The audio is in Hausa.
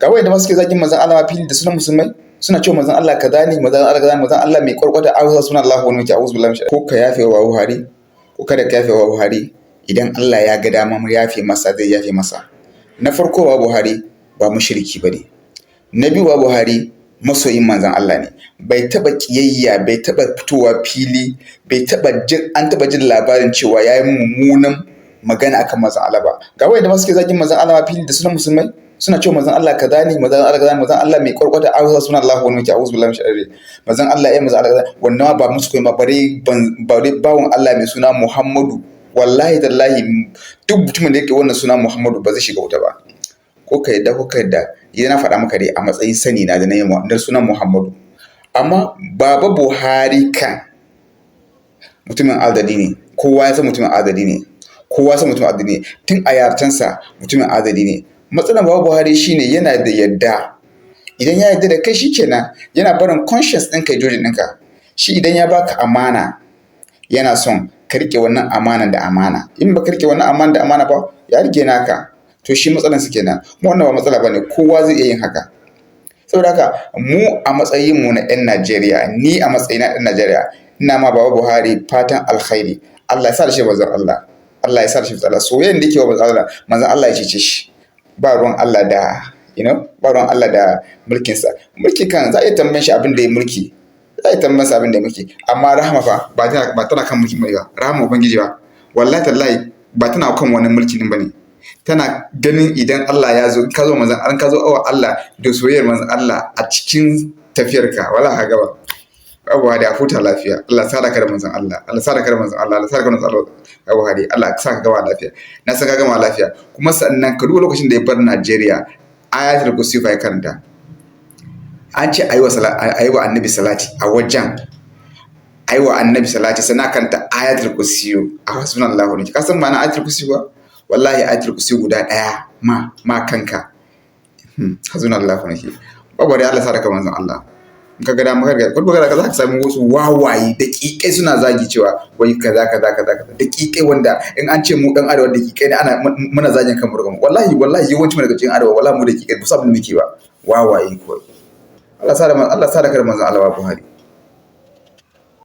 Ga wayanda ma suke zagin manzon Allah fili da sunan musulmai, suna cewa manzon Allah kaza ne, manzon Allah kaza ne, manzon Allah mai kwarkwata, a'udhu sunan Allah wani muke, a'udhu billahi min. Ko ka yafe wa Buhari ko kada ka yafe wa Buhari, idan Allah ya ga dama mu yafe masa, zai yafe masa. Na farko, wa Buhari ba mushriki bane. Na biyu, wa Buhari masoyin manzon Allah ne. Bai taba kiyayya, bai taba fitowa fili, bai taba jin an taba jin labarin cewa yayi mummunan magana akan manzon Allah ba. Ga wayanda ma suke zagin manzon Allah fili da sunan musulmai, suna cewa manzon Allah kaza ne, manzon Allah kaza ne, manzon Allah mai kwarkwata, a'udhu sunan Allah wani muke, a'udhu billahi min sharri, manzon Allah ya manzon Allah kaza. Wannan ba musu koyi ba, bare bawon Allah mai suna Muhammadu. Wallahi tallahi, duk mutumin da yake wannan suna Muhammadu ba zai shiga wuta ba. Ko ka yadda ko ka yadda, idan na faɗa maka dai a matsayin sani na da na yi da sunan Muhammadu. Amma Baba Buhari kan mutumin adali ne, kowa ya san mutumin adali ne, kowa ya san mutumin adali ne. Tun a yartansa mutumin adali ne. Matsalar Baba Buhari shine yana da yadda, idan ya yarda da kai shikenan, yana barin conscience ɗinka ya judging ɗinka. Shi idan ya baka amana, yana son ka riƙe wannan amanan da amana. In baka riƙe wannan amana da amana ba, ya rike naka. To, shi matsalar su kenan. Kuma wannan ba matsala bane, kowa zai iya yin haka. Saboda haka mu a matsayin mu na 'yan Najeriya, ni a matsayina ɗan Najeriya, ina ma Baba Buhari fatan alkhairi. Allah ya sa da shi manzon Allah, Allah ya sa da shi manzon Allah. Soyayyen da yake wa manzon Allah, manzon Allah ya cece shi. Ba ruwan Allah da you know ba ruwan Allah da mulkinsa. Mulki kan za a iya tambayan shi abin da ya mulki, za a iya tambayan sa abin da ya mulki, amma rahama fa ba tana kan mulki ba. Rahama Ubangiji ba, wallahi tallahi, ba tana kan wani mulki din bane. Tana ganin idan Allah ya zo, ka zo manzon an ka zo wa Allah da soyayyar manzon Allah a cikin tafiyarka, wala ka gaba. Abu Hadi, a futa lafiya. Allah sa ka da manzon Allah, Allah sa ka da manzon Allah, Allah sa ka da manzon Allah. Abu Hadi, Allah sa ka gama lafiya. Na san ka gama lafiya. Kuma sannan ka duba lokacin da ya bar Najeriya, Ayatul Kursi fa ya karanta. An ce ayi wa ayi wa Annabi salati a wajen, ayi wa Annabi salati, sannan karanta Ayatul Kursi a hasbunallahu ne. Ka san ma'ana Ayatul Kursi ba? Wallahi, Ayatul Kursi guda daya ma kanka, hasbunallahu ne. Babu da Allah sa ka manzon Allah. In ka ga dama ka ga ko ka za ka samu wasu wawaye daƙiƙai suna zagi cewa wai kaza kaza kaza kaza. Daƙiƙai wanda in an ce mu dan arewa daƙiƙai ne, ana muna zagin kan mu. Wallahi wallahi, yawanci mu daga cikin arewa, wallahi mu daƙiƙai ba sabon muke ba, wawaye kawai. Allah sa da Allah sa da kar manzon Allah Buhari.